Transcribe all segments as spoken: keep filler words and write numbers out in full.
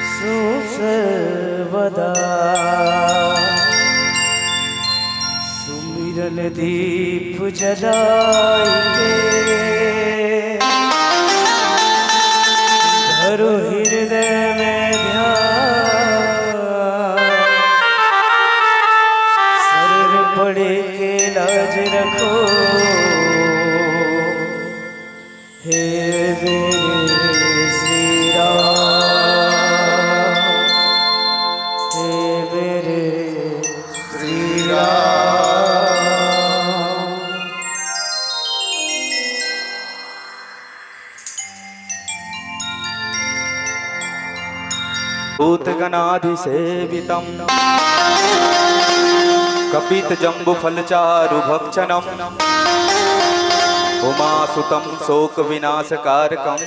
सु सर्वदा सुमिरन दीप जलाइके, धरो हृदय में ध्यान, शरण पड़े के लाज रखो। हे मेरे श्री राम, हे मेरे श्री राम। भूतगणाधिसेवितं कपितजम्बुफलचारुभक्षणम्। उमासुतं शोकविनाशकारकं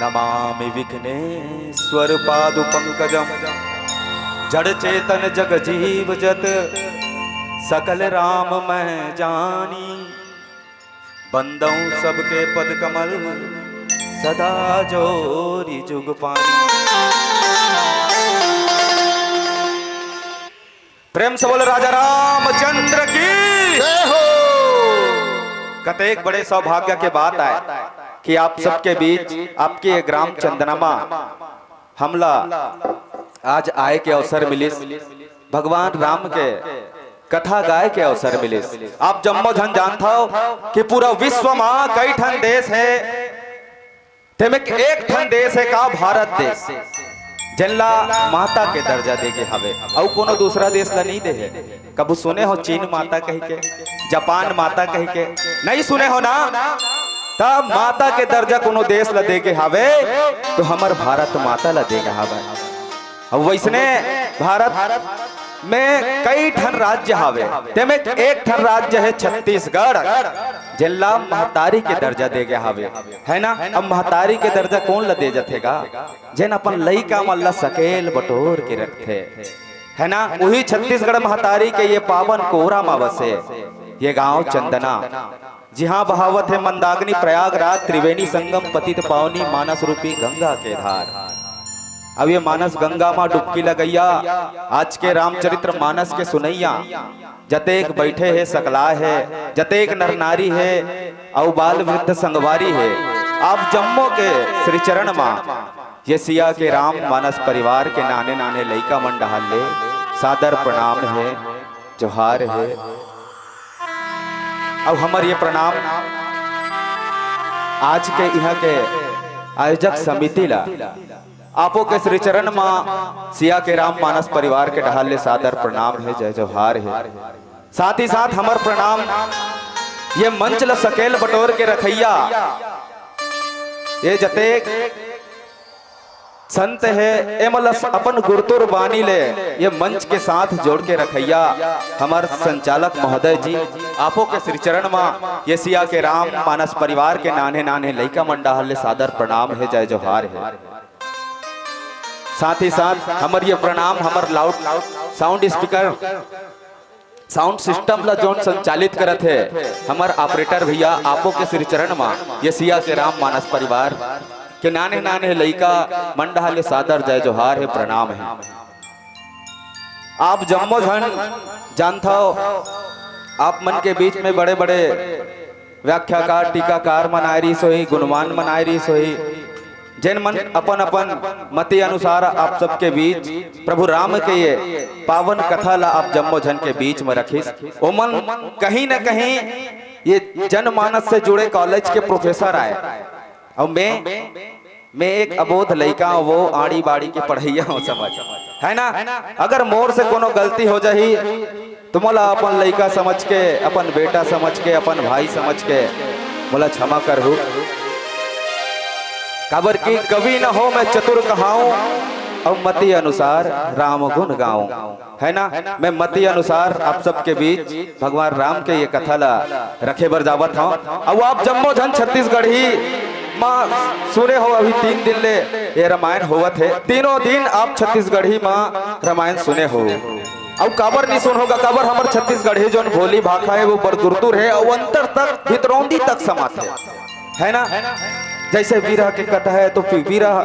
नमामि विघ्नेश्वर पादुपंकजम्। जड़ चेतन जग जीव जत सकल राम मैं जानी। बंदऊं सबके पद कमल सदा जोरी जुग पानी। प्रेम से बोलो राजा रामचंद्र की। जय हो। कतेक बड़े सौभाग्य के बात आय कि आप सबके बीच, आपके ये ग्राम चंदना मा हमला आज आय के अवसर मिलिस, भगवान राम के कथा गाय के अवसर मिलिस। आप जम्मो झन जानथव कि पूरा विश्व मा कई ठन देश हे, तेमे एक ठन देश हे का, भारत देश, जेन ला माता के दर्जा दे गे हावे, अउ कोनो दूसरा देश ला नइ दे हे। कभू सुने हो चीन माता कहिके, जापान माता कहिके? नइ सुने हो ना? त माता के दर्जा कोनो देश ला दे गे हावे, तो हमर भारत माता ला दे गे हावे। अउ वइसने भारत में कई ठन राज्य हावे, तेमे एक ठन राज्य हे छत्तीसगढ़, जेन ला महतारी के दर्जा दे गे हावे, है ना? अब महतारी के दर्जा कोन ला दे जाथे गा? जेन अपन लइका मन ला सकेल बटोर के रखथे, है ना? उही छत्तीसगढ़ महतारी के ये पावन कोरा मा बसे ये गांव चंदना, जिहां बहावत हे मंदाकिनी प्रयागराज त्रिवेणी संगम पतित पावनी मानस रूपी गंगा के धार। अब ये मानस गंगा मा डुबकी लगइया, आज के रामचरित्र मानस के सुनइया, जतेक बइठे हे, सकलाय हे, जतेक नर नारी हे, अउ बाल वृद्ध संगवारी हे, आप जम्मो के श्री चरण मा ये सिया के राम मानस परिवार के नाने नाने लइका मन डहार ले सादर प्रणाम हे, जोहार हे। अउ हमर ये प्रणाम आज के इहां के आयोजक समिति ला, आपो के श्री चरण मा सिया के राम मानस परिवार के डहार ले सादर प्रणाम हे, जय जोहार हे। साथ ही साथ हमर प्रणाम ये मंच ल सकेल बटोर के रखइया, ये जतेक संत हे, एमन ल अपन गुरतुर बानी ले ये मंच के साथ जोड़ के रखइया हमर संचालक महोदय जी, आपो के श्री चरण मा ये सिया के राम मानस परिवार के नान्हे नान्हे लइका मन डहार ले सादर प्रणाम हे, जय जोहार हे। साथ ही साथ हमर ये प्रणाम हमर loud sound speaker, sound system ला जोन संचालित करत हे हमर ऑपरेटर भैया, आपो के श्री चरण मा ये सिया के राम मानस परिवार के नान्हे नान्हे लइका मन डहार ले सादर जय जोहार हे, प्रणाम हे। आप जम्मो झन जानथव, आप मन के बीच में बड़े बड़े व्याख्याकार, टीकाकार मन आय रिहिस होही, गुणवान मन आय रिहिस होही, जेन मन अपन-अपन मति अनुसार आप सबके बीच प्रभु राम के ये पावन कथा ला आप जम्मो झन के बीच में रखिस। ओमन कहीं न कहीं ये जनमानस से जुड़े कॉलेज के प्रोफेसर आय, अउ मैं मैं एक अबोध लइका हूँ, वो आड़ी बाड़ी के पढ़इया हूँ, समझ, है ना? अगर मोर से कोनो गलती हो जाही, तो मोला अपन लइका समझ के, अपन बेटा समझ के, अपन भाई समझ के मोला क्षमा करहू। काबर कि कवि न हों मैं चतुर कहाऊं, अउ मति अनुसार राम गुण गाऊं। है ना? मैं मति अनुसार आप सबके बीच भगवान राम के ये कथा ला रखे बर जावत हंव। अउ आप जम्मो झन छत्तीसगढ़ी मा सुने हो, अभी तीन दिन ले ये रामायण होवत हे। तीनों दिन आप छत्तीसगढ़ी मा रामायण सुने हो। अउ काबर नहीं सुन होगा, काबर हमर छत्तीसगढ़ी जोन बोली भाखा हे, वो बड़ गुरतुर हे, अउ अंतर तक, भितरौंदी तक समात हे। है ना? जैसे विरह के कथा है, तो फिर विरह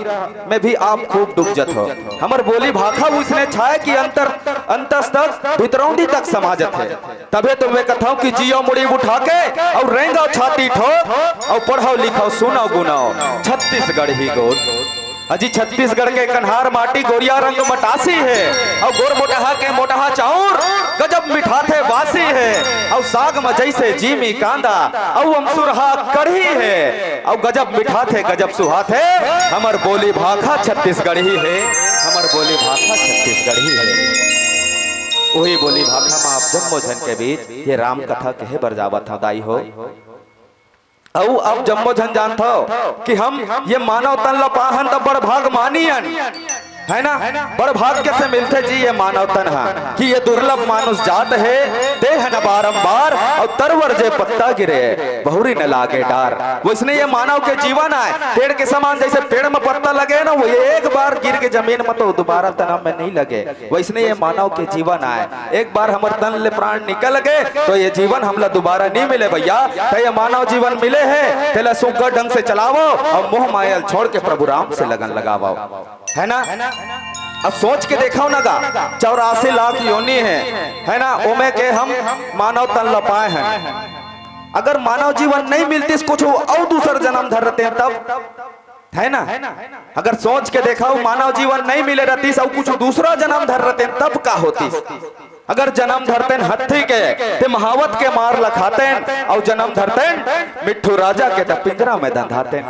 में भी आप खूब डूब जत हो। हमर बोली भाखा उसने छाय कि अंतर, अंतस तक, भितरौंदी तक समा जत है। तभे तो मैं कथौं कि जियो मुड़ी उठा के, अउ रेंगो छाती ठोक, अउ पढ़ो लिखो, सुनो गुनो, छत्तीसगढ़ी गोठ। अजी छत्तीसगढ़ के कन्हार माटी गोरिया रंग मटासी हे, अउ गोर मोटहा के मोटहा चाउर गजब मिठाथे बासी हे, अउ साग म जइसे जीमी कांदा अउ अमसुरहा कढ़ी हे, अउ गजब मिठाथे गजब सुहाथे। हमर बोली भाखा छत्तीसगढ़ी हे, हमर बोली भाखा छत्तीसगढ़ी हे। उही बोली भाखा म आप जम्मो झन के बीच ये राम कथा कहे बर जावत हंव दाई हो। अउ अब जम्मो झन जानथव कि हम ये मानव तन ल पाहन त बड़ भाग मानियन, है ना? बड़ भाग्य से मिलथे जी ये मानव तन ह, कि ये दुर्लभ मानुष जात हे, देह न बारंबार, अउ तरवर जे पत्ता गिरे, बहुरी न लागे डार। वइसने ये मानव के जीवन आय, पेड़ के समान, जइसे पेड़ म पत्ता लगे ना, वो एक बार गिर के जमीन म तो दोबारा तना में नइ लगे, वइसने ये मानव के जीवन आय। एक बार हमर तन ले प्राण निकल गे, तो ये जीवन हमला दोबारा नइ मिले भइया। त ये मानव जीवन मिले हे, तेला सुग्घर ढंग से चलावव अउ मोह माया ल छोड़ के प्रभु राम से लगन लगावव, है ना? अब सोच के देखव ना गा, चौरासी लाख योनि हे, है ना? ओमे के हम मानव तन ल पाए हन। अगर मानव जीवन नइ मिलतिस, कुछु अउ दूसर जनम धर रहतेन तब, है ना? अगर सोच के देखव, मानव जीवन नइ मिले रहतिस अउ कुछु दूसरा जनम धर रहतेन तब का होतिस? अगर जनम धरतेन हत्थी के, ते महावत के मार ल खातेन, अउ जनम धरतेन मिट्ठू राजा के, त पिंजरा में दंधातेन।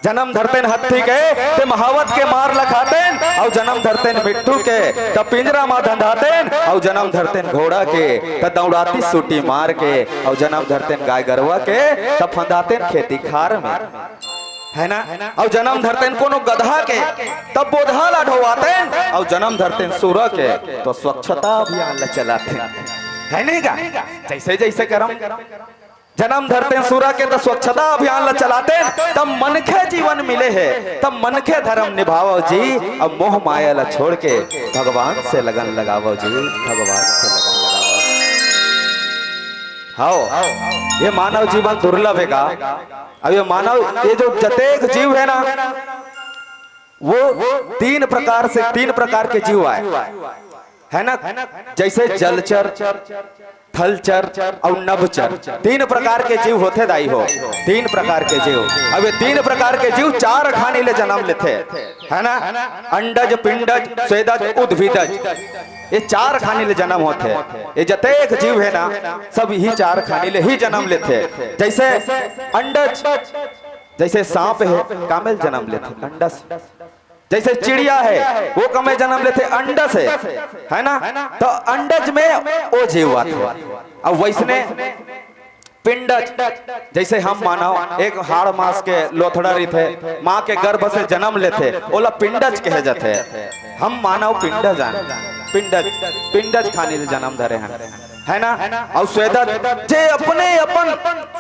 जनम धरतेन हत्थी के, ते महावत के मार ल खातेन, अउ जनम धरतेन मिट्ठू के, त पिंजरा म दंधातेन, अउ जनम धरतेन घोड़ा के, त दौड़ातिस सूटी मार के, अउ जनम धरतेन गाय गरवा के, त फंदातेन खेती खार में। है ना? अउ जनम धरतेन कोनो गधा के, तब बोधा ला ढोवातेन, अउ जनम धरतेन सुरा के, तो स्वच्छता अभियान ला चलातेन। है नहीं गा? जइसे जइसे करम, जनम धरतेन सुरा के, तो स्वच्छता अभियान ला चलातेन, तब मनखे जीवन मिले हे, तब मनखे धरम निभावव जी, अब मोह माया ला छोड़ के भगवान से लगन लगावव जी, भगवान से लगन लगावव। हव, ये मानव जीवन दुर्लभ हे गा। अब ये मानव, ये जो जतेक जीव हे ना, वो तीन प्रकार से, तीन प्रकार के जीव आय, है ना? जइसे जलचर, थलचर अउ नभचर, तीन प्रकार के जीव होथे दाई हो, तीन प्रकार के जीव। अब ये तीन प्रकार के जीव चार खानी ले जनम लेथे, है ना? अंडज, पिंडज, स्वेदज, उद्भिदज, ये चार खानी ले जनम होथे। ये जतेक जीव हे ना, सब इही चार खानी ले ही जनम लेथे। जइसे अंडज, जइसे सांप हे, कामे ले जनम लेथे? अंडस। जइसे चिड़िया हे, वो कामे जनम लेथे? अंडस हे, है ना? त अंडज में ओ जीव आथे। अउ वइसने पिंडज, जइसे हम मानव एक हाड़ मांस के लोथड़ा रहिथे, मां के गर्भ से जनम लेथे, ओला पिंडज कहे जाथे। हम मानव पिंडज आन, पिंडज, पिंडज खानी ले जनम धरे हन, है ना? अउ स्वेदज, जे अपने अपन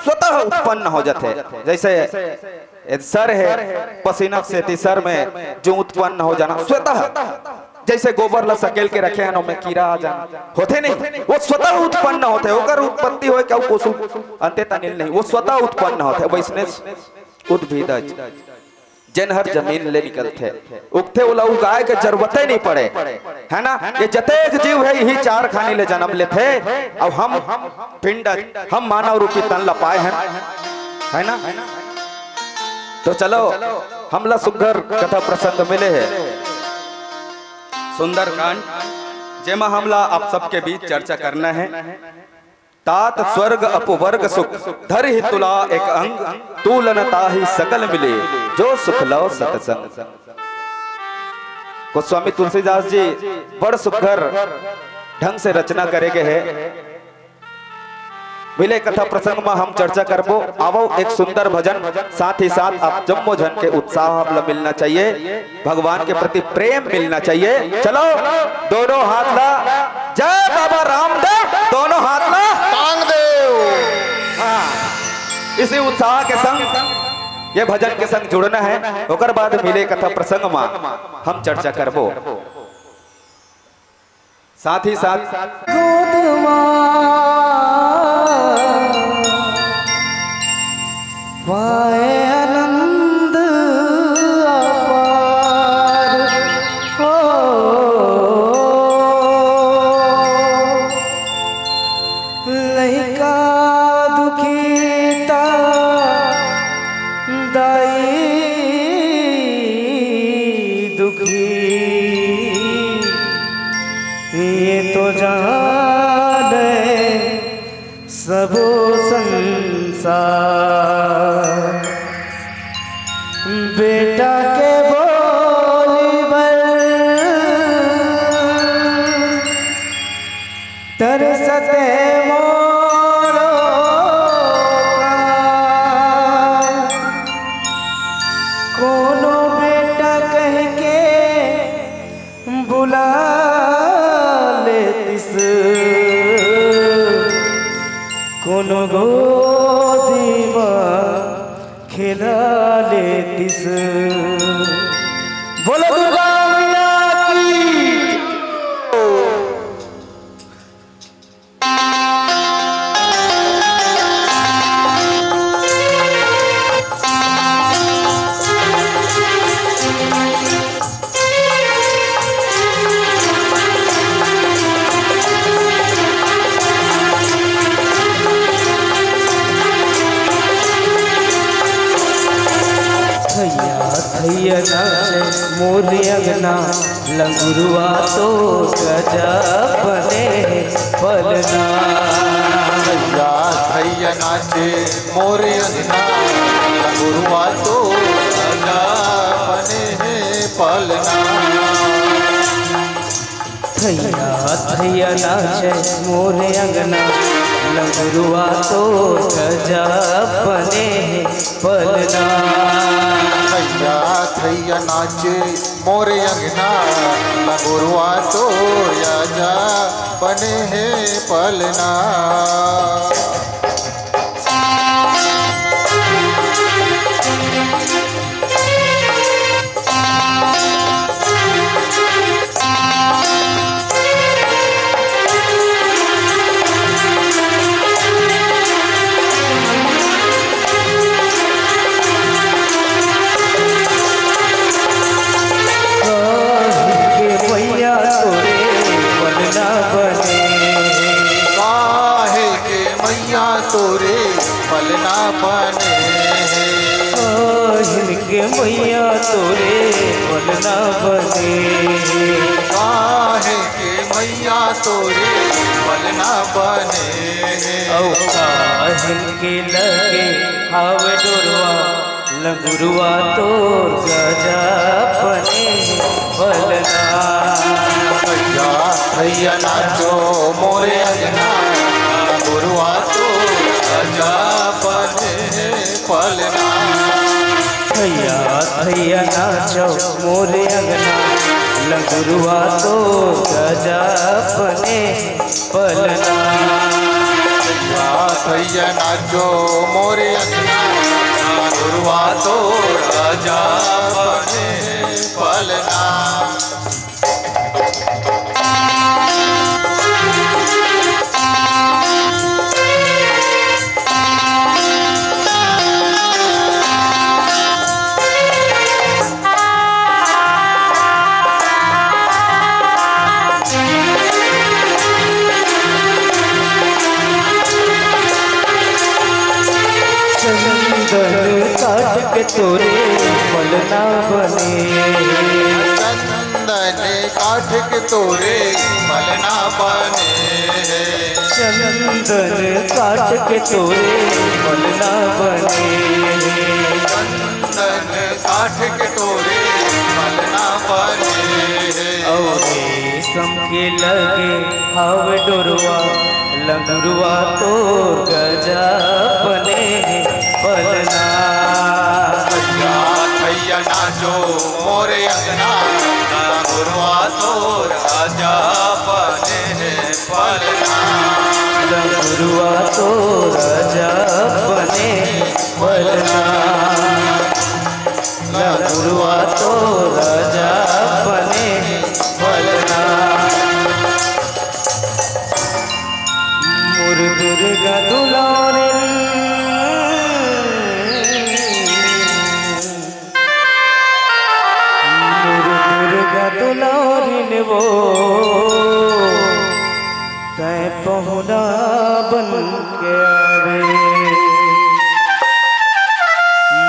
स्वतः उत्पन्न हो जाथे, जइसे ए सर हे, पसीना सेती सर में जो उत्पन्न हो जाना स्वतः, जइसे गोबर ला सकेल के रखे हन, ओमे कीरा आ जाना, होथे नहीं? वो स्वतः उत्पन्न होथे, ओकर उत्पत्ति होय के अउ कुछु अंते तनिल नहीं, वो स्वतः उत्पन्न होथे। वइसने उद्भिदज, जेन हर जमीन ले निकलथे, उगथे, ओला उगाए के जरूरते नहीं पड़े, है ना? ये जतेक जीव हे, इही चार खानी ले जनम लेथे। अउ हम पिंड, हम मानव रूपी तन ल पाए हन, है ना? तो चलो, हमला सुग्घर कथा प्रसंग मिले हे, सुंदरकांड, जेमा हमला आप सबके बीच चर्चा करना हे। तात स्वर्ग अपवर्ग सुख, धरहि तुला एक अंग, तूलन ताहि सकल मिले, जो सुख लव सतसंग। गोस्वामी तुलसीदास जी बड़ सुग्घर ढंग से रचना करे गे हे। मिले कथा प्रसंग म हम चर्चा करबो। आवव एक सुंदर भजन, साथ ही साथ आप जम्मो झन के उत्साह हमला मिलना चाहिए, भगवान के प्रति प्रेम मिलना चाहिए। चलो, दोनों हाथ ला, जय बाबा रामदेव, दोनों हाथ ला। तांग देव। हाँ, इसी उत्साह के संग ये भजन के संग जुड़ना हे, ओकर बाद मिले कथा प्रसंग म हम चर्चा करबो। साथ ही साथ गोदवा पाए आनंद अपार हो। लइका दुखी ता दाई दुखी, ये तो जाने सबो संसार। बेटा के बोली बर तरसते मोरो का, कोनो बेटा कह के बुला लेतिस, कोनो गोदी म खेला लेतिस। बोलो दुर्गा मैया की। थैया थैया नाचे मोर अंगना, लंगुरवा तो गजब बने हे पलना। थैया थैया नाचे मोर अंगना, लंगुरवा तो गजब बने हे पलना। थैया थैया नाचे मोर अंगना, लंगुरवा तो गजब बने हे पलना। थैया थैया नाचे मोर अंगना, लंगुरवा तो गजब बने हे पलना। काहे के मैया तोरे पलना बने। काहे के मैया तोरे पलना बने हे। काहे के मैया तोरे पलना बने हे। काहे के मैया तोरे पलना बने हे। अउ काहे के लगे हावे डोरवा, लंगुरवा तोर गजब बने पलना। थैया थैया नाचो मोरे अंगना, लंगुरवा तोर गजब बने पलना। थैया थैया नाचो मोरे अंगना, लंगुरवा तोर गजब बने पलना। थैया थैया नाचो मोरे अंगना, लंगुरवा तोर गजब बने पलना। चंदन काठ के तोरे पलना बने। चंदन काठ के तोरे पलना बने हे। चंदन काठ के तोरे पलना बने हे। चंदन काठ के तोरे पलना बने हे। अउ रेशम के लगे हावे डोरवा, लंगुरवा तोर गजब बने हे पलना। थैया थैया नाचो मोरे अंगना, लंगुरवा तोर गजब बने हे पलना। लंगुरवा तोर गजब बने पलना। लंगुरवा तोर गजब बने पलना। मोर दुर्गा दुलारिन,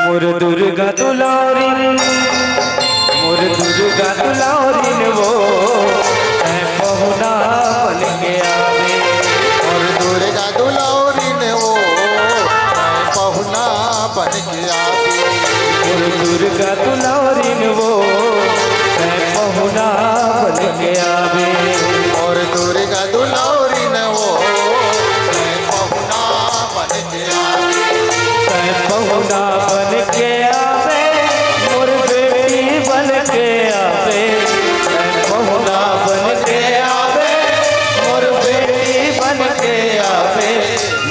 मोर दुर्गा दुलारिन, मोर दुर्गा दुलारिन वो, तैं पहुना बन के आवे। मोर दुर्गा दुलारिन वो, तैं पहुना बन के आवे। मोर दुर्गा दुलारिन वो, तैं पहुना बन के आवे। मोर दुर्गा दुलारिन वो, तैं पहुना बन के आवे। तैं पहुना बन के आवे, मोर बेटी बन के आवे। तैं पहुना बन के आवे, मोर बेटी बन के आवे।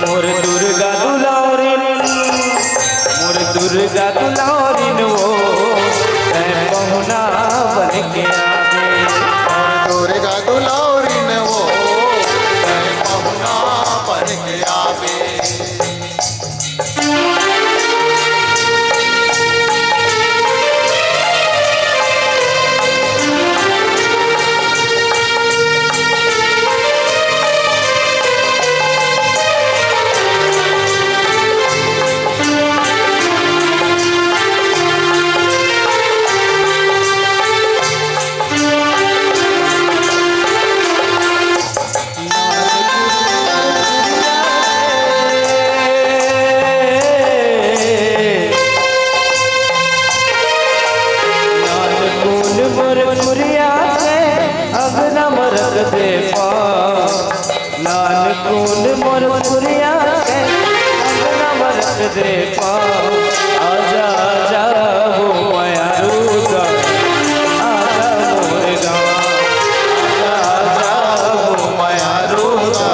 मोर दुर्गा दुलारिन, मोर दुर्गा दुलारिन वो, तैं पहुना बन के आवे। मोर दुर्गा दुलारिन वो, तैं पहुना बन के आवे। नानकुन मोर कुरिया के अंगना म रख दे पाँव। नानकुन मोर कुरिया के अंगना म रख दे पाँव। आजा, आजा वो मयारू का, आजा मोर गाँव। आजा, आजा वो मयारू का,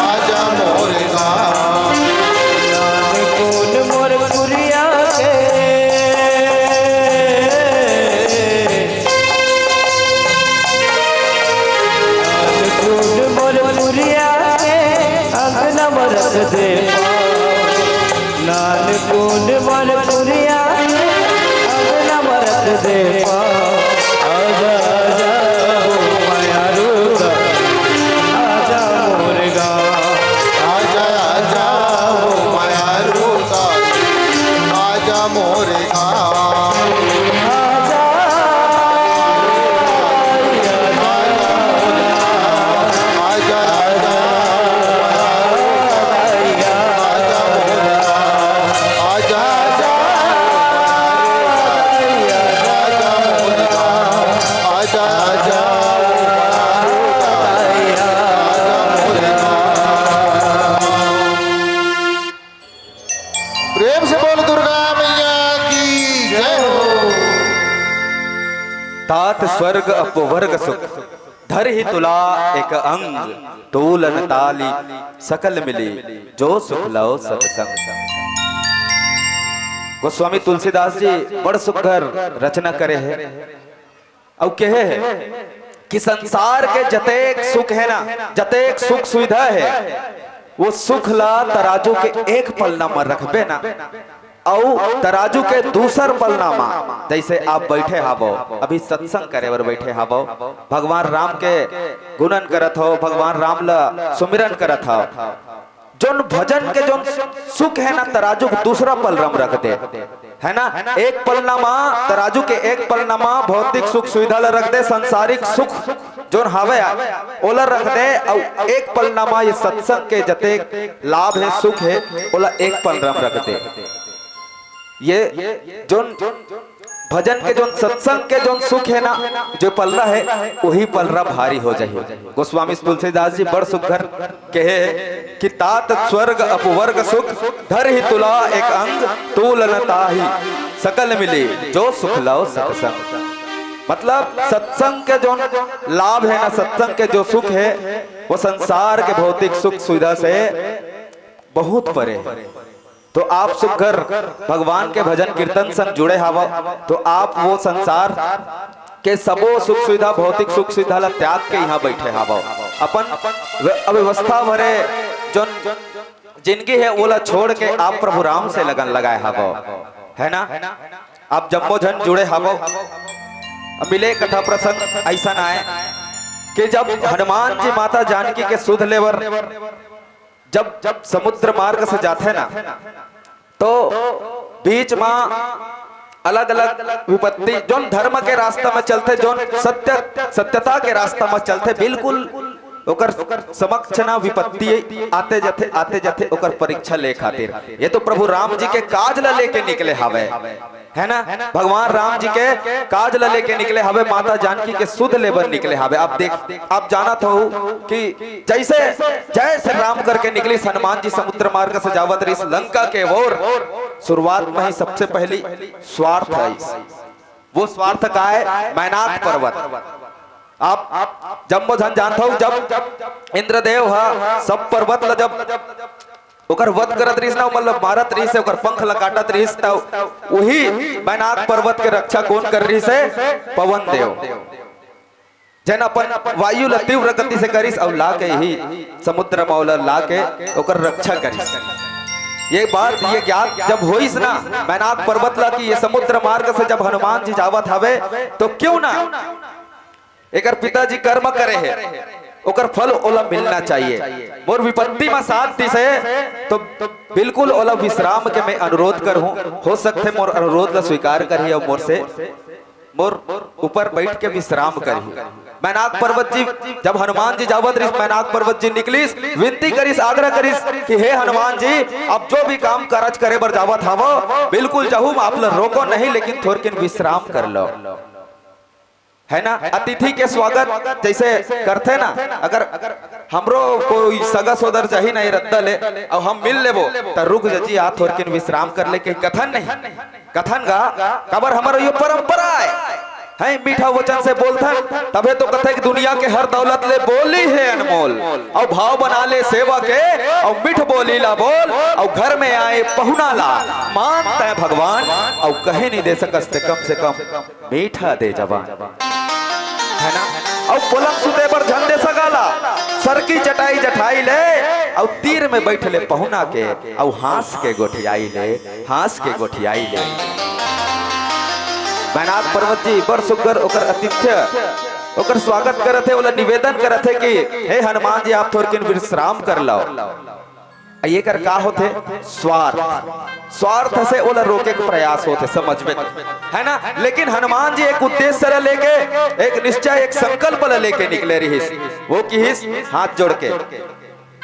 आजा मोर गाँव। नानकुन मोर कुरिया के, नानकुन मोर कुरिया के, अंगना म रख दे पाँव। नानकुन मोर कुरिया के, अंगना म रख दे पाँव। आजा, आजा वो मयारू का, आजा मोर गाँव। आजा, आजा वो मयारू का, आजा मोर गाँव। आजा, आजा, आजा, आजा, आजा, आजा, आजा, आजा, आजा, आजा। प्रेम से बोल दुर्गा मैया की जय हो। तात स्वर्ग अपवर्ग सुख, धरही तुला एक अंग, तोलन ताही सकल मिली, जो सुख लव सतसंग। गोस्वामी तुलसीदास जी बड़ सुघर रचना करे हे। अउ कहे हे कि संसार के जतेक सुख हे ना, जतेक सुख सुविधा हे, वो सुख ला तराजू के एक पलना म रखबे ना, अउ तराजू के दूसर पलना म, जइसे आप बइठे हावव, अभी सत्संग करे बर बइठे हावव, भगवान राम के गुणन करत हव, भगवान राम ला सुमिरन करत हव, जोन भजन के जोन सुख हे ना, तराजू के दूसरा पलरा म रख दे, हे ना? एक पलना म, तराजू के एक पलना म भौतिक सुख सुविधा ला रख दे, संसारिक सुख जोन हावय, ओला रख दे, अउ एक पलना म ये सत्संग के जतेक लाभ हे, सुख हे, ओला एक पलरा म रख दे। ये जोन भजन के जोन सत्संग के जोन सुख हे ना, जो पलरा हे, वही पलरा भारी हो जाही। गोस्वामी तुलसीदास जी बड़ सुघर कहे कि तात स्वर्ग अपवर्ग सुख, धरही तुला एक अंग, तोलन ताही सकल मिली, जो सुख लव सतसंग। मतलब सत्संग के जोन लाभ हे ना, सत्संग के जो सुख हे, वो संसार के भौतिक सुख सुविधा से बहुत परे हे। तो आप सुघर भगवान के भजन कीर्तन संग जुड़े हावव, तो आप वो संसार के सबो सुख सुविधा, भौतिक सुख सुविधा ला त्याग के इहाँ बइठे हावव। अपन व्य-, अव्यवस्था भरे जोन जिनगी हे, ओला छोड़ के आप प्रभु राम से लगन लगाए हावव, हे ना? आप जम्मो झन जुड़े हावव। अब मिले कथा प्रसंग अइसन आय कि जब हनुमान जी माता जानकी के सुध ले बर जब, जब समुद्र मार्ग से जाथे ना, तो बीच म अलग-अलग विपत्ति, जोन धर्म के रास्ता म चलथे, जोन सत्य, सत्यता के रास्ता म चलथे, बिल्कुल ओकर समक्ष ना विपत्ति आते जाथे, आते जाथे ओकर परीक्षा ले खातिर। ये तो प्रभु राम जी के काज ला लेके निकले हावय, है ना? भगवान राम जी के काज ला लेके निकले हावय, माता जानकी के सुध ले बर निकले हावय। आप देख, आप जानत हो कि जैसे जय श्री राम करके निकलिस हनुमान जी, समुद्र मार्ग से जावत रहिस लंका के ओर, शुरुआत में ही सबसे पहली स्वार्थ आइस। वो स्वार्थ का है? मैनाक पर्वत। आप जम्मो झन जानत हो, जब इंद्रदेव ह सब पर्वत ल जब ओकर वध करत रहिस ना, मतलब मारत रहिस हे, ओकर पंख ल काटत रहिस, त वही मैनाक पर्वत के रक्षा कौन कर रहिस हे? पवन देव। जेन अपन वायु ल तीव्र गति से करिस अउ लाके ही समुद्र म ओला लाके ओकर रक्षा करिस। ये बात, ये ज्ञात जब होइस ना मैनाक पर्वत ला कि ये समुद्र मार्ग से जब हनुमान जी जावत हवे, तो क्यों ना एकर पिताजी कर्म करे हे, ओकर फल ओला मिलना चाहिए। मोर विपत्ति म साथ दिस हे, तो बिल्कुल ओला विश्राम के मैं अनुरोध करहूं। हो सकथे मोर अनुरोध ला स्वीकार करही अउ मोर से मोर ऊपर बैठ के विश्राम करही। मैनाक पर्वत जी, जब हनुमान जी जावत रहिस, मैनाक पर्वत जी निकलिस, विनती करिस, आग्रह करिस कि हे हनुमान जी, अब जो भी काम कारज करे बर जावत हवो, बिल्कुल जहू, आप ल रोको नहीं, लेकिन थोरकिन विश्राम कर लो, है ना? अतिथि के स्वागत जैसे करथे ना, अगर हमरो कोई सगा सोदर जाही ना ये रद्दा ले, अउ हम मिल लेबो, त रुक जा जी, आ थोरकिन विश्राम कर ले, कहीं कथन नहीं। कथन गा, काबर हमर यो परंपरा आय। हैं, मीठा वचन से बोलथन, तभे तो कथे कि दुनिया के हर दौलत ले बोली हे अनमोल। अउ भाव बना ले सेवा के, अउ मीठ बोली ला बोल, अउ घर में आए पहुना ला मान तय भगवान, अउ कहे नहीं दे सकस ते कम से कम मीठा दे जवान। है ना? अउ पलंग सुते बर झन दे सगा ला, सरकी चटाई जठाई ले, अउ तीर में बैठ ले पहुना के, अउ हाँस के गोठियाई ले, हाँस के गोठियाई ले। मैनाक पर्वत जी बड़ सुग्घर ओकर आतिथ्य, ओकर स्वागत करत हे, ओला निवेदन करत हे कि हे हनुमान जी, आप थोरकिन विश्राम कर लव। अ, एकर का होथे? स्वार्थ। स्वार्थ से ओला रोके के प्रयास होथे, समझ में, है ना? लेकिन हनुमान जी एक उद्देश्य ला लेके, एक निश्चय, एक संकल्प ला लेके निकले रहिस। वो किहिस हाथ जोड़ के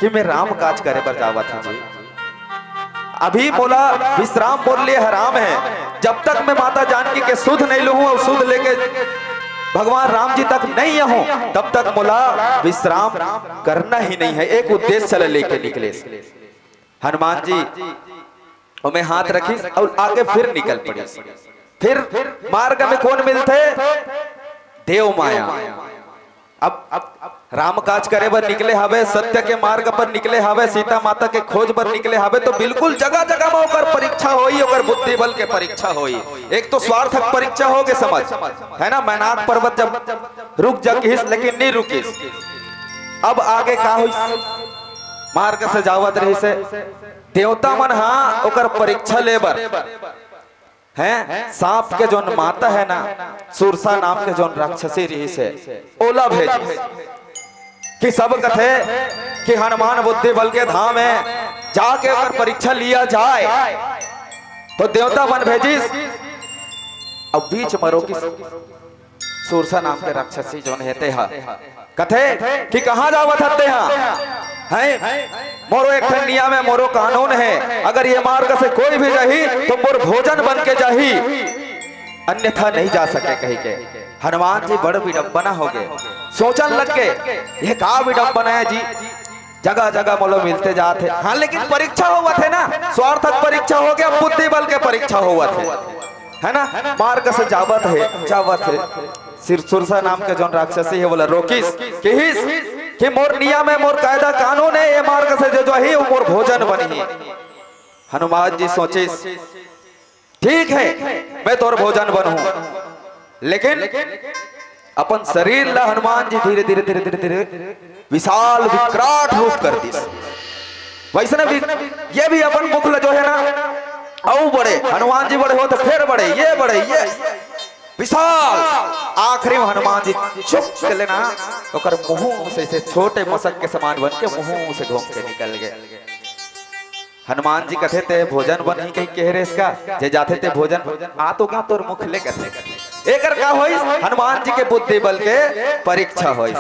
कि मैं राम काज करे बर जावत हूँ जी। अभी मोला विश्राम मोर लिए हराम है। जब तक मैं माता जानकी के सुध नहीं लूहूं अउ सुध लेके भगवान राम जी तक नहीं आहूं, तब तक मोला विश्राम करना ही नहीं है। एक उद्देश्य ला लेके निकले हनुमान जी, ओमे हाथ रखिस अउ आगे फिर निकल पड़िस। फिर मार्ग में कौन मिलथे? देव माया। अब, अब राम काज करे बर निकले हवे, सत्य के मार्ग पर निकले हवे, सीता माता के खोज बर निकले हवे, तो बिल्कुल जगह जगह में ओकर परीक्षा होई, ओकर बुद्धि बल के परीक्षा होई। एक तो स्वार्थक परीक्षा हो के समझ, है ना, मैनाक पर्वत जब रुक जा किहिस, लेकिन नहीं रुकिस। अब आगे का होई? मार्ग से जावत रहिस हे, देवता मन हा ओकर परीक्षा ले बर हैं, सांप के जोन माता है ना, सुरसा नाम के जोन राक्षसी रहिस हे, ओला भेजिस कि सब कथे कि हनुमान बुद्धि बल के धाम है, जाके ओकर परीक्षा लिया जाए। तो देवता मन भेजिस, अब बीच म रोकिस सुरसा नाम के राक्षसी जोन हे तेहा। कथे कि कहाँ जावत हस तेहा? हैं? मोरो एक ठन नियम है, मोरो कानून है, अगर ये मार्ग से कोई भी जाही तो मोर भोजन बन के जाही, अन्यथा नहीं जा सके कही के। हनुमान जी बड़ विडंबना हो गए, सोचन लग गए, ये का विडंबना है जी? जगह जगह मोला मिलते जात हे। हाँ, लेकिन परीक्षा होवत हे ना, स्वार्थक परीक्षा हो गया, बुद्धि बल के परीक्षा होवत हे, है ना? मार्ग से जावत हे, जावत हे, सिर सुरसा नाम के जोन राक्षसी हे, ओला रोकिस, किहिस कि मोर नियम है, मोर कायदा कानून है, ये मार्ग से जो जाही, वो मोर भोजन बनही। हनुमान जी सोचिस, ठीक है, मैं तोर भोजन बनहूं, लेकिन अपन शरीर ला हनुमान जी धीरे धीरे धीरे धीरे धीरे विशाल विकराट रूप कर दिस। वैसने भी ये भी अपन मुख ला जो है ना, अउ बड़े, हनुमान जी बड़े हो तो फिर बड़े, ये बड़े, ये विशाल। आखिरी में हनुमान जी चुप कर लेना, ओकर मुंह से ऐसे छोटे मसक के समान बन के मुंह से घूम के निकल गए। हनुमान जी कथे, "ते भोजन बनही कहि कहे रेहेस का? जे जाथे ते भोजन बन-, आ तो का तोर मुख ले कथे।" एकर का होइस? हनुमान जी के बुद्धि बल के परीक्षा होइस।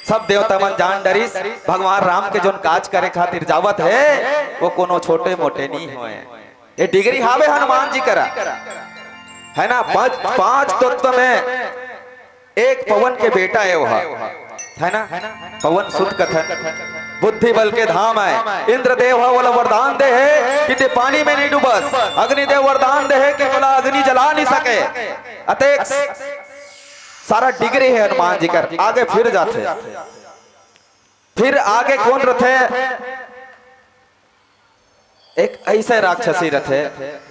सब देवता मन जान डरिस, भगवान राम के जोन काज करे खातिर जावत हे, वो कोनो छोटे मोटे नहीं होय। ये डिग्री हावे हनुमान जी करा, है ना? पांच, पांच तत्व में एक पवन के बेटा है वह, है ना? पवन सुत कथन, बुद्धि बल के धाम है। इंद्रदेव ह ओला वरदान दे हे कि ते पानी में नहीं डूबस। अग्निदेव वरदान दे हे कि ओला अग्नि जला नहीं सके। अतेक सारा डिग्री है हनुमान जी कर। आगे फिर जाथे, फिर आगे कौन रथे? एक ऐसे राक्षसी रथे,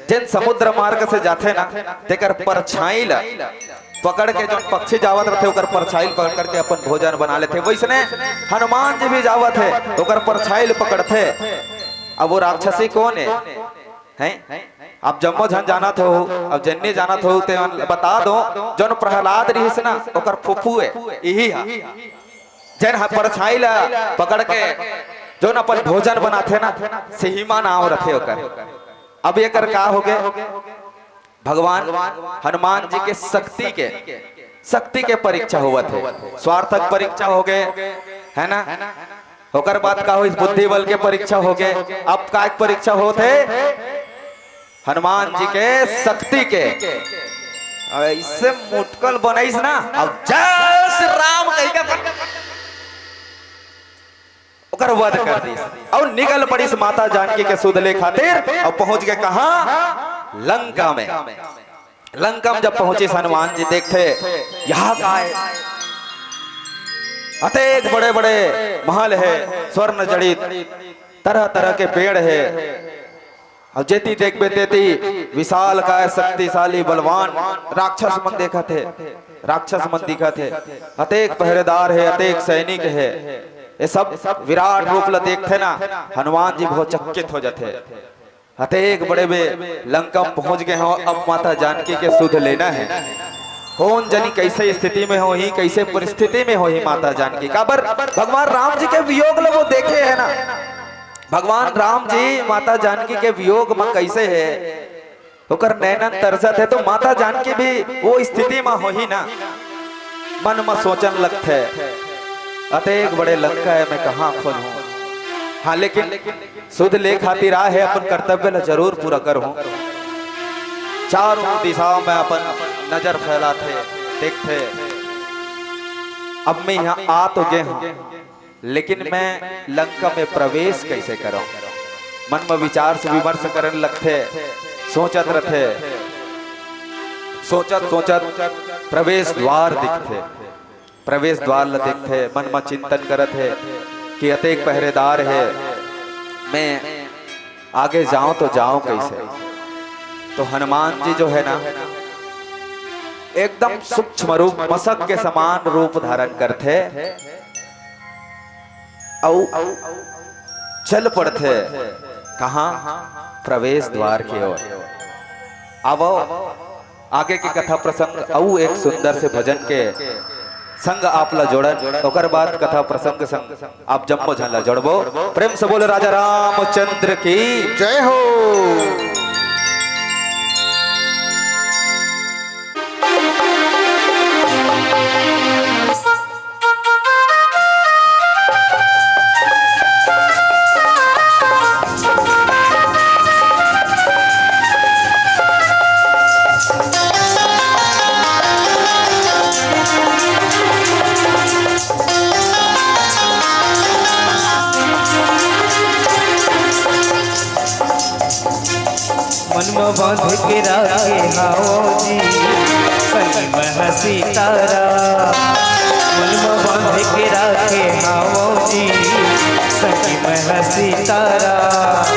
जेन समुद्र मार्ग से जाथे ना, तेकर परछाई ल पकड़ के, जोन पक्षी जावत रथे, ओकर परछाई ल पकड़ करके अपन भोजन बना लेथे। वैसने हनुमान जी भी जावत हे, ओकर परछाई ल पकड़थे। अब वो राक्षसी कौन है? हैं? आप जम्मो झन जानत हो, अब जेन नइ जानत हो, ते मन ल बता दो, जोन प्रहलाद रिहिस ना, ओकर फुफू है, इही हा। जेन ह परछाई ला पकड़ के जोन अपन भोजन बनाथे ना, सिहिमा नाम रथे ओकर। अब एकर का होगे? भगवान हनुमान जी के शक्ति के, शक्ति के परीक्षा होवत हे। स्वार्थक परीक्षा होगे, है ना? ओकर बाद का होइस? बुद्धि बल के परीक्षा होगे। अब का परीक्षा होत हे? हनुमान जी के शक्ति के। अब ऐसे मुटकल बनइस ना, अब जय श्री राम कहि के अपन ओकर वध कर दिस। अउ निकल पड़िस माता जानकी के सुध ले खातिर, अउ पहुंच गे कहां? लंका में। लंका में जब पहुंचिस, हनुमान जी देखथे, यहाँ का है? अतेक बड़े-बड़े महल है, स्वर्ण जड़ित, तरह-तरह के पेड़ है। अउ जेती देखबे तेती विशालकाय, शक्तिशाली, बलवान राक्षस मन देखत हे, राक्षस मन दिखत हे। अतेक पहरेदार हे, अतेक सैनिक हे। ये सब विराट रूप ल देखथे ना, हनुमान जी बहुत चकित हो जाथे। अतेक बड़े में लंका म पहुंच गे हव, अब माता जानकी के सुध लेना हे। कोन जनी कइसे स्थिति में होही, कइसे परिस्थिति में होही माता जानकी। काबर भगवान राम जी के वियोग ल वो देखे हे ना। भगवान राम जी माता जानकी के वियोग म कइसे हे, ओकर नैनन तरसत हे, तो माता जानकी भी वो स्थिति म होही ना। मन म सोचन लगथे, "अतेक बड़े लंका हे, मैं कहां खोजहूं?" हां, लेकिन सुध ले खातिर आए हे, अपन कर्तव्य ल जरूर पूरा करहूं। चारों दिशा में अपन नजर फैलाथे, देखथे, "अब मैं यहां आ तो गे हंव, लेकिन मैं लंका में प्रवेश कइसे करंव?" मन म विचार से विमर्श करन लगथे, सोचत रथे। सोचत सोचत प्रवेश द्वार दिखथे। प्रवेश द्वार ल देखथे, मन म चिंतन करत हे कि अतेक पहरेदार हे, मैं आगे जांव तो जांव कइसे? तो हनुमान जी जो है ना, एकदम सूक्ष्म रूप, मसक के समान रूप धारण करथे। अउ चल पड़थे। कहां? प्रवेश द्वार के ओर। आवो, आगे के कथा प्रसंग अउ एक सुंदर से भजन के संग आप ला जोड़न, ओकर बाद कथा प्रसंग संग आप जम्मो झन ला जोड़बो। प्रेम से बोलो राजा रामचंद्र की जय हो। मन म बांध के राखे हावो जी, संगी मैं ह सीताराम। मन म बांध के राखे हावो जी, संगी मैं ह सीताराम।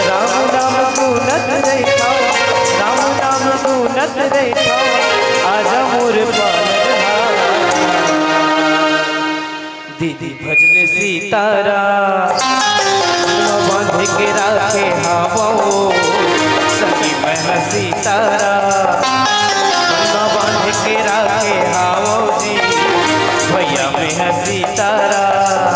राम नाम गुनत रहिथव, राम नाम गुनत रहिथव, आजा मोर पालनहार। दीदी भजले सीताराम, बांध के राखे हावो, संगी मैं ह सीताराम, बांध के राखे हावो जी, भैया मैं ह सीताराम।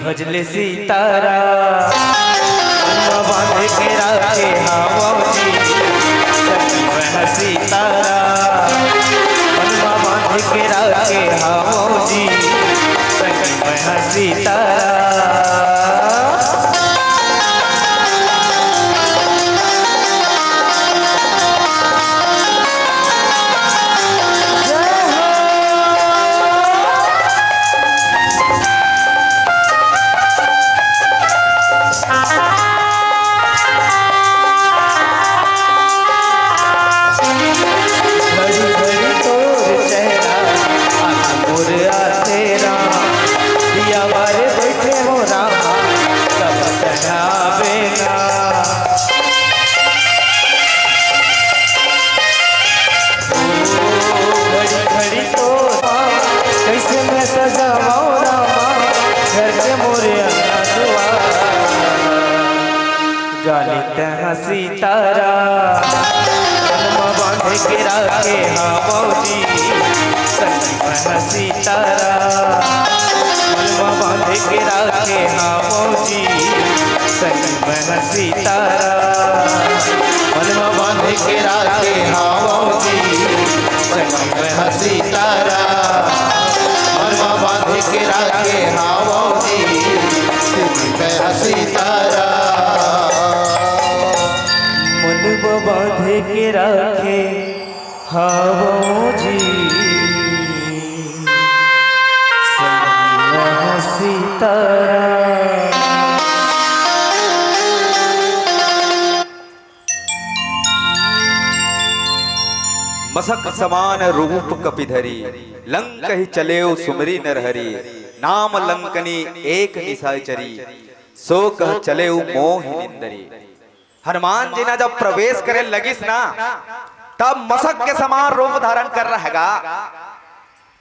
बजले सीतारा, मन म बांध के राखे हावव जी, संगी मैं ह सीतारा, मन म बांध के राखे हावव जी, संगी मैं ह सीतारा। घड़ी घड़ी तोर चेहरा, आँख मोर आथे राम, दिया बारे बैठे हो रामा, कब तक आवे ना। ओ घड़ी घड़ी तोर पाँव, कैसे मैं सजावव रामा, घर के मोरे अंगना दुआर। गा ले तैं ह सीतारा, मन म बांध के राखे हावव जी, संगी मैं ह सीतारा, मन म बांध के राखे हावव जी, संगी मैं ह सीतारा, मन म बांध के राखे हावव जी, संगी मैं ह सीतारा, मन म बांध के राखे हावव जी, संगी मैं ह सीतारा। मन म बांध के राखे हावव जी, संगी मैं ह सीतारा। मसक समान रूप कपि धरी, लंक ही चलेउ सुमिरि नर हरि। नाम लंकनी एक निसाचरी, सो कह चलेउ मोहि निंदरी। हनुमान जी ना जब प्रवेश करे लगिस ना, तब मसक के समान रूप धारण कर रहेगा।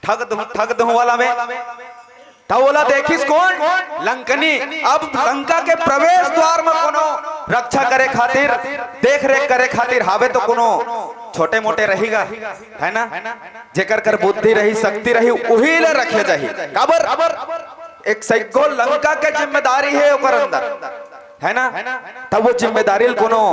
ठग दूं, ठग दूं वाला में। त ओला देखिस कोन? लंकनी। अब लंका के प्रवेश द्वार म कोनो रक्षा करे खातिर, देख रेख करे खातिर हावे तो कोनो छोटे मोटे रहिगा, है ना? जेकर कर बुद्धि रही, शक्ति रही, उही ला रखे जाही। काबर? एक सैगो लंका के जिम्मेदारी हे ओकर अंदर, है ना? तब वो जिम्मेदारी ल कोनो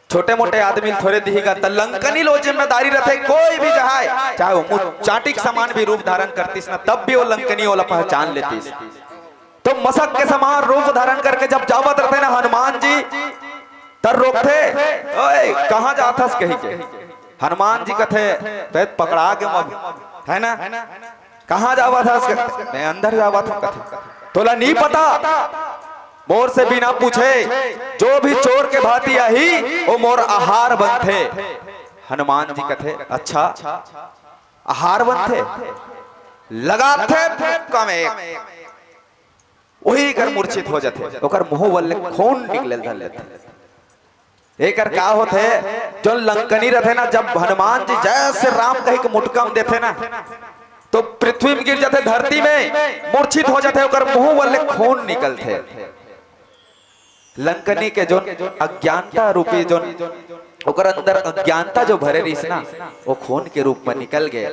छोटे मोटे आदमी ल थोरे दिही गा, त लंकनी ल ओ जिम्मेदारी रथे, कोई भी जहाय, चाहे वो मुचाटिक समान भी रूप धारण करतिस ना, तब भी वो लंकनी ओला पहचान लेतिस। तो मसक के समान रूप धारण करके जब जावत रथे ना हनुमान जी, त रोकथे, "ओए, कहाँ जात हस?" कहि के। हनुमान जी कथे, "तैं पकड़ा गे मग," है ना? "कहाँ जावत हस?" कथे, "मैं अंदर जावत हूँ," कथे। "तोला नी पता, मोर से बिना पूछे जो भी चोर के भांति आही, वो मोर आहार बनथे।" हनुमान जी कथे, "अच्छा, आहार बनथे?" लगाथे फूंक में एक, उही कर मूर्छित हो जाथे, ओकर मुंह वल्ले खून निकले धर लेथे। एकर का होथे, जो लंकनी रथे ना, जब हनुमान जी जय श्री राम कहि के मुटकम देथे ना, तो पृथ्वी में गिर जाथे, धरती में मूर्छित हो जाथे, ओकर मुंह वल्ले खून निकलथे। लंकनी के जोन अज्ञानता रूपी जोन ओकर अंदर अज्ञानता जो भरे रहिस ना, वो खून के रूप में निकल गए।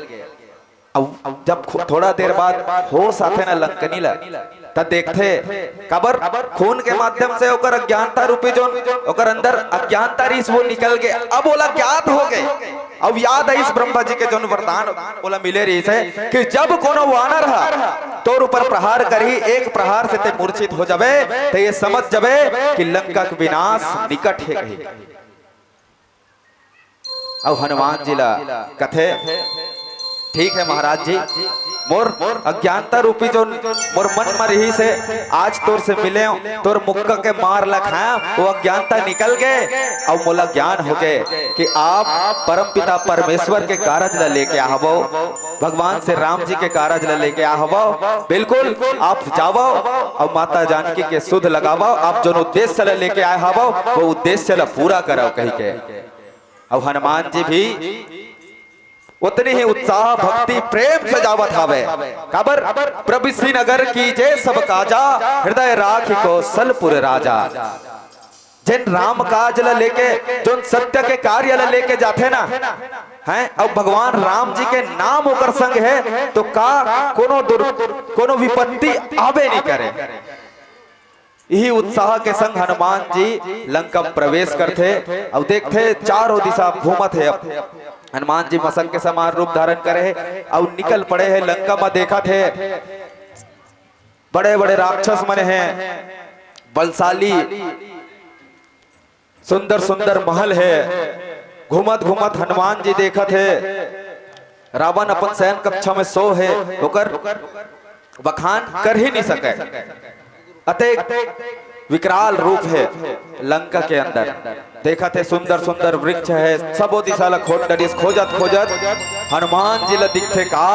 अब जब खु-, थोड़ा देर बाद होश आथे ना लंकनी ला, त देखथे, काबर? खून के माध्यम से ओकर अज्ञानता रूपी जोन ओकर अंदर अज्ञानता रहिस, वो निकल गए। अब ओला ज्ञात हो गए। अब याद आइस ब्रह्मा जी के जोन वरदान ओला मिले रहिस हे कि जब कोनो वानर ह तोर ऊपर प्रहार करही, एक प्रहार से ते मूर्छित हो जाबे, त ये समझ जाबे कि लंका के विनाश निकट हे कही। अउ हनुमान जी ला कथे, "ठीक है महाराज जी, मोर अज्ञानता रूपी जो मोर मन म रहिस हे, आज तोर से मिलेंव, तोर मुक्का के मार ला खाएंव, वो अज्ञानता निकल गे, अउ मोला ज्ञान हो गे कि आप परमपिता परमेश्वर के कारज ला लेके आहवव, भगवान श्री राम जी के कारज ला लेके आहवव। बिल्कुल आप जावव अउ माता जानकी के सुध लगावव, आप जोन उद्देश्य ला लेके आए हवव, वो उद्देश्य ला पूरा करव," कहि के। अउ हनुमान जी भी उतनी ही उत्साह, भक्ति, प्रेम से जावत हावे। काबर? "प्रभु श्रीनगर कीजे सब काजा, हृदय राखि कौशलपुर राजा।" जेन राम काज ला लेके, जोन सत्य के कार्य ला लेके जाथे ना, हैं, अउ भगवान राम जी के नाम ओकर संग हे, तो का कोनो दुर-, कोनो विपत्ति आबे नहीं करे। इही उत्साह के संग हनुमान जी लंका म प्रवेश करथे, अउ देखथे, चारों दिशा घूमत हे। अब हनुमान जी मसक के समान रूप धारण करे हे, अउ निकल पड़े हे लंका म। देखत हे, बड़े-बड़े राक्षस मन हे, बलशाली, सुंदर-सुंदर महल हे। घूमत-घूमत हनुमान जी देखत हे, रावण अपन शयन कक्ष में सो हे, ओकर बखान कर ही नहीं सके। अतेक विकराल रूप हे लंका के अंदर। देखत हे, सुंदर-सुंदर वृक्ष हे, सबो दिशा ला खोज डरिस। खोजत-खोजत हनुमान जी ला दिखथे का,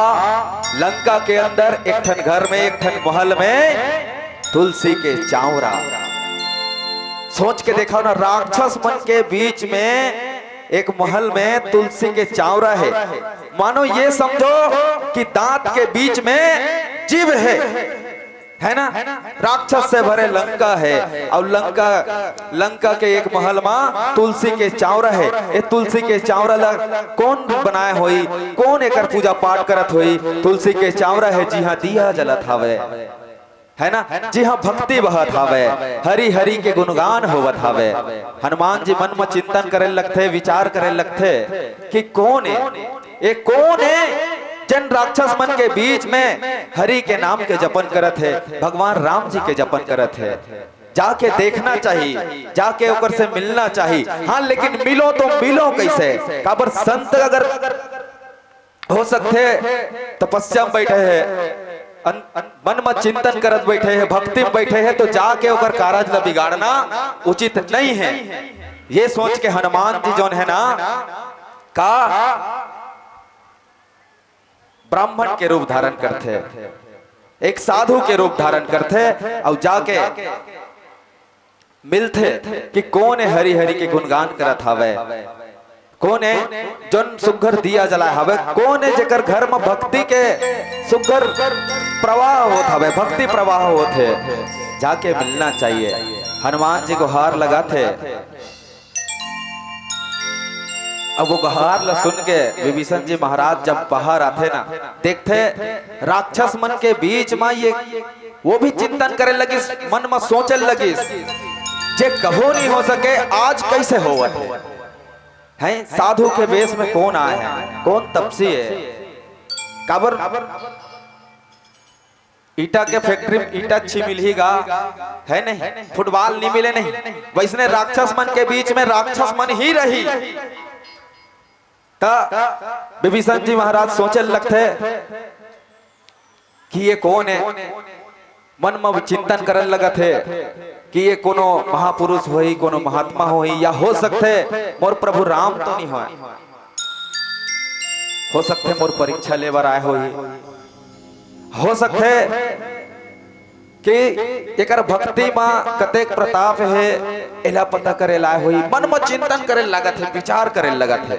लंका के अंदर एक ठन घर में, एक ठन महल में तुलसी के चावरा। सोच के देखव ना, राक्षस मन के बीच में एक महल में तुलसी के चावरा हे। मानो ये समझो कि दांत के बीच में जीभ हे, है ना? राक्षस से भरे लंका हे, अउ लंका, लंका के एक महल मा तुलसी के चावरा हे। ए तुलसी के चावरा ला कोन बनाए होही, कोन एकर पूजा पाठ करत होही? तुलसी के चावरा हे, जिहां दिया जलत हवे, है ना, जिहां भक्ति बहत हवे, हरि हरि के गुणगान होवत हवे। हनुमान जी मन म चिंतन करे लगथे, विचार करे लगथे कि कोन ए, ए कोन ए, जेन राक्षस मन के बीच में हरि के नाम के जपन करत हे, भगवान राम जी के जपन करत हे। जाके देखना चाही, जाके ओकर से मिलना चाही। हाँ, लेकिन मिलो तो मिलो कैसे? काबर संत अगर हो सकथे तपस्या में बैठे हे, अन-, मन में चिंतन करत बैठे हे, भक्ति में बैठे हे, तो जाके ओकर कारज ला बिगाड़ना उचित नहीं है। ये सोच के हनुमान जी जोन है ना, का ब्राह्मण के रूप धारण करथे, एक साधु के रूप धारण करथे, अउ जाके मिलथे कि कोन ए हरि हरि के गुणगान करत हावय, कोन ए जोन सुग्घर दिया जलाय हावय, कोन ए जेकर घर म भक्ति के सुग्घर प्रवाह होत हावय, भक्ति प्रवाह होत हे, जाके मिलना चाहिए। हनुमान जी गुहार लगाथे। अब वो गुहार ला सुन के विभीषण जी महाराज जब बाहर आथे ना, देखथे राक्षस मन के बीच म ये, वो भी चिंतन करे लगिस, मन म सोचे लगिस, जे कभू नहीं हो सके, आज कैसे होवत हे? हैं, साधु के वेश में कौन आए हैं, कौन तपसी है? काबर ईटा के फैक्ट्री में ईटा अच्छी मिलही गा, है नहीं, फुटबॉल नहीं मिले नहीं, वैसने राक्षस मन के बीच में राक्षस मन ही रही। त विभीषण जी महाराज सोचे लगथे कि ये कौन है, मन म चिंतन करन लगत हे कि ये कोनो महापुरुष होही, कोनो महात्मा होही, या हो सकथे मोर प्रभु राम तो नहीं होय, हो सकथे मोर परीक्षा ले बर आए होही, हो सकथे कि एकर भक्ति म कतेक प्रताप हे, एला पता करे लाए होही। मन म चिंतन करे लगत हे, विचार करे लगत हे।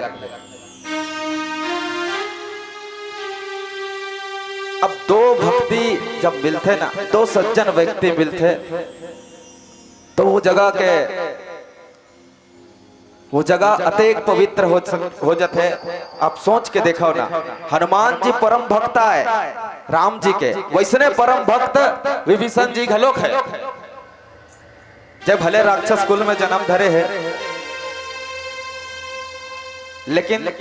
अब दो भक्ति जब मिलथे ना, दो सज्जन व्यक्ति मिलथे, तो वो जगह के वो जगह अतेक पवित्र हो सक-, हो जथे। आप सोच के देखव ना, हनुमान जी परम भक्त आय राम जी के, वैसने परम भक्त विभीषण जी घलोक है। जब भले राक्षस कुल में जन्म धरे हे, लेकिन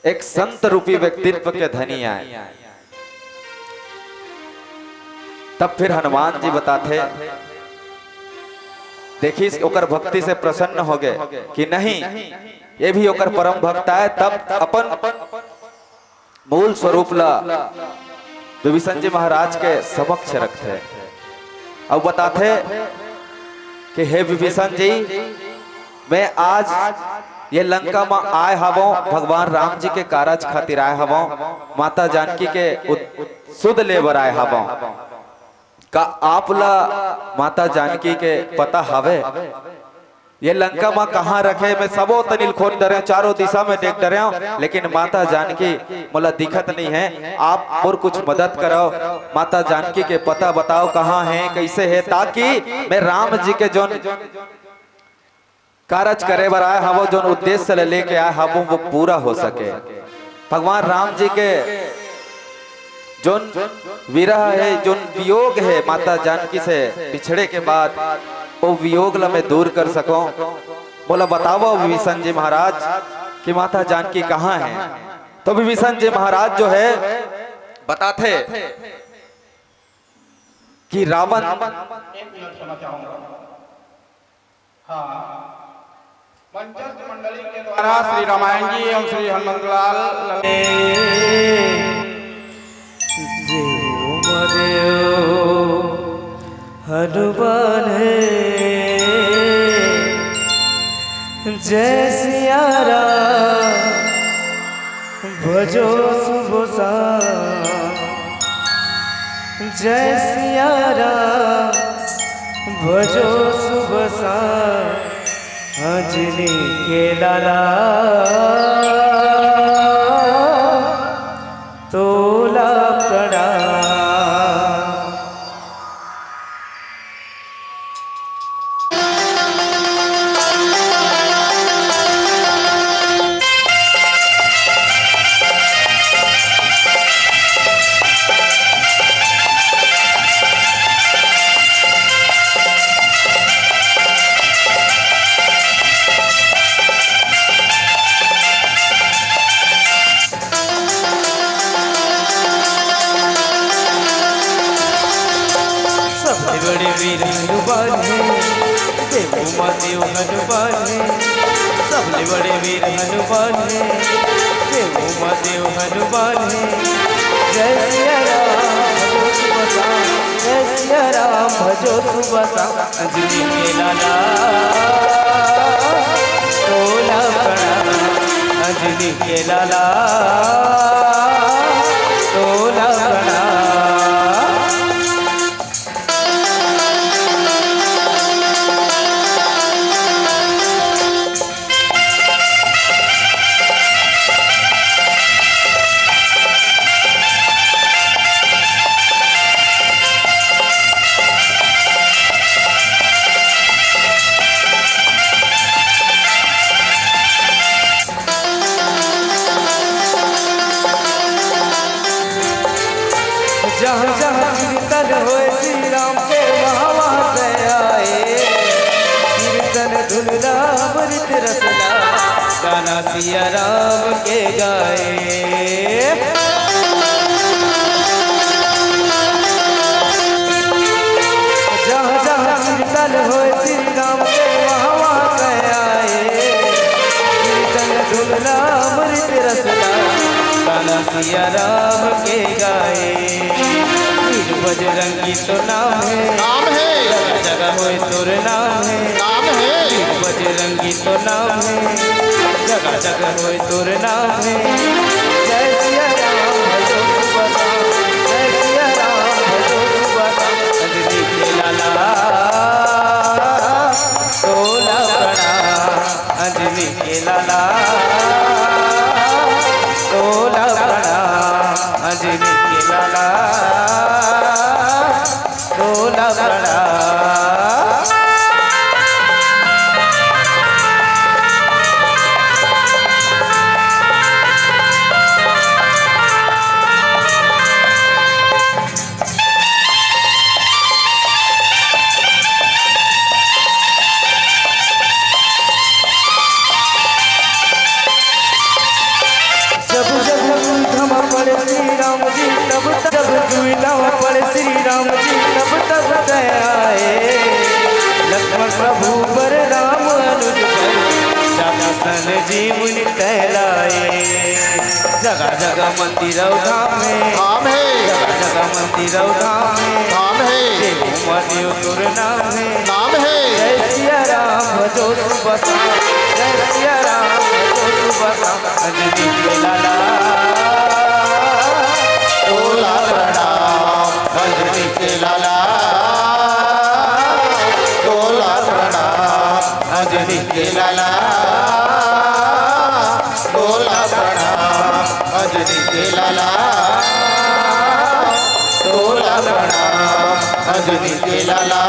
एक संत रूपी व्यक्तित्व के धनी आय। तब फिर हनुमान जी बताथे, देखिस ओकर भक्ति से प्रसन्न हो गए कि नहीं, ये भी ओकर परम भक्त आय। तब अपन मूल स्वरूप ला विभीषण जी महाराज के समक्ष रखथे। अउ बताथे कि हे विभीषण जी, मैं आज ये लंका म आय हावों, भगवान राम जी के कारज खातिर आय हावों, माता जानकी के उत-, सुध ले बर आय हावों। का आप ला माता जानकी के पता हवे? ये लंका म कहाँ रखे? मैं सबो तनिल खोज डरेंव, चारों दिशा में देख डरेंव, लेकिन माता जानकी मोला दिखत नहीं है। आप मोर कुछ मदद करव, माता जानकी के पता बताव, कहाँ है, कैसे है, ताकि मैं राम जी के जोन कारज करे बर आय हवो, जोन उद्देश्य ले लेके आय हवो, वो पूरा हो सके। भगवान राम जी के जोन विरह हे, जोन वियोग हे माता जानकी से बिछड़े के बाद, वो वियोग ला मैं दूर कर सकूं। मोला बतावव विभीषण जी महाराज कि माता जानकी कहाँ हे? तो विभीषण जी महाराज जो हे बताथे कि रावण एक मिनट क्षमा चाहूंगा। हाँ, मंचस्थ मंडली के द्वारा श्री रामायण जी एवं श्री हनुमंत लाल लल- हनुमान हे। जय सिया राम भजो सुबसा। जय सिया राम भजो सुबसा। अंजनी के लाला तोला प्रणाम। सबले बड़े वीर हनुमान हे, देवो मा देव हनुमान हे। सबले बड़े वीर हनुमान हे, देवो मा देव हनुमान हे। जय सिया राम भजो सुबसा, जय सिया राम भजो सुबसा। अंजनी के लाला तोला प्रणाम, अंजनी के लाला तोला प्रणाम। जहाँ जहाँ कीर्तन होय श्री राम के, वहाँ वहाँ गए आए। कीर्तन धुन ला अमृत रस ला, गाना सिया राम के गाए। जहाँ जहाँ कीर्तन होय श्री राम के, वहाँ वहाँ गए आए। कीर्तन धुन ला अमृत रस ला, गाना सिया राम के गाए। वीर बजरंगी तो नाम हे, नाम हे। जगह जगह होय तोर नाम हे, नाम हे। वीर बजरंगी तो नाम हे, जगह जगह होय तोर नाम हे। जय सिया राम भजो सुबसा, जय सिया राम भजो सुबसा। अंजनी के लाला तोला प्रणाम, अंजनी के लाला तोला प्रणाम, अंजनी के लाला तोला प्रणाम। जब जब युद्ध में पड़े श्री राम जी, तब तब, जब युद्ध में पड़े श्री राम जी, तब तब तय आए। लक्ष्मण प्रभु पर राम अनुज पर, जाता सन जीवन तय लाए। जगह जगह मंदिर अउ धाम हे, धाम हे। जगह जगह मंदिर अउ धाम हे, धाम हे। देवो मा देव तोर नाम हे, नाम हे। जय सिया राम भजो सुबसा, जय सिया राम भजो सुबसा। अंजनी के लाला तोला प्रणाम, अंजनी के लाला तोला प्रणाम, अंजनी के लाला तोला प्रणाम, अंजनी के लाला तोला प्रणाम, अंजनी के लाला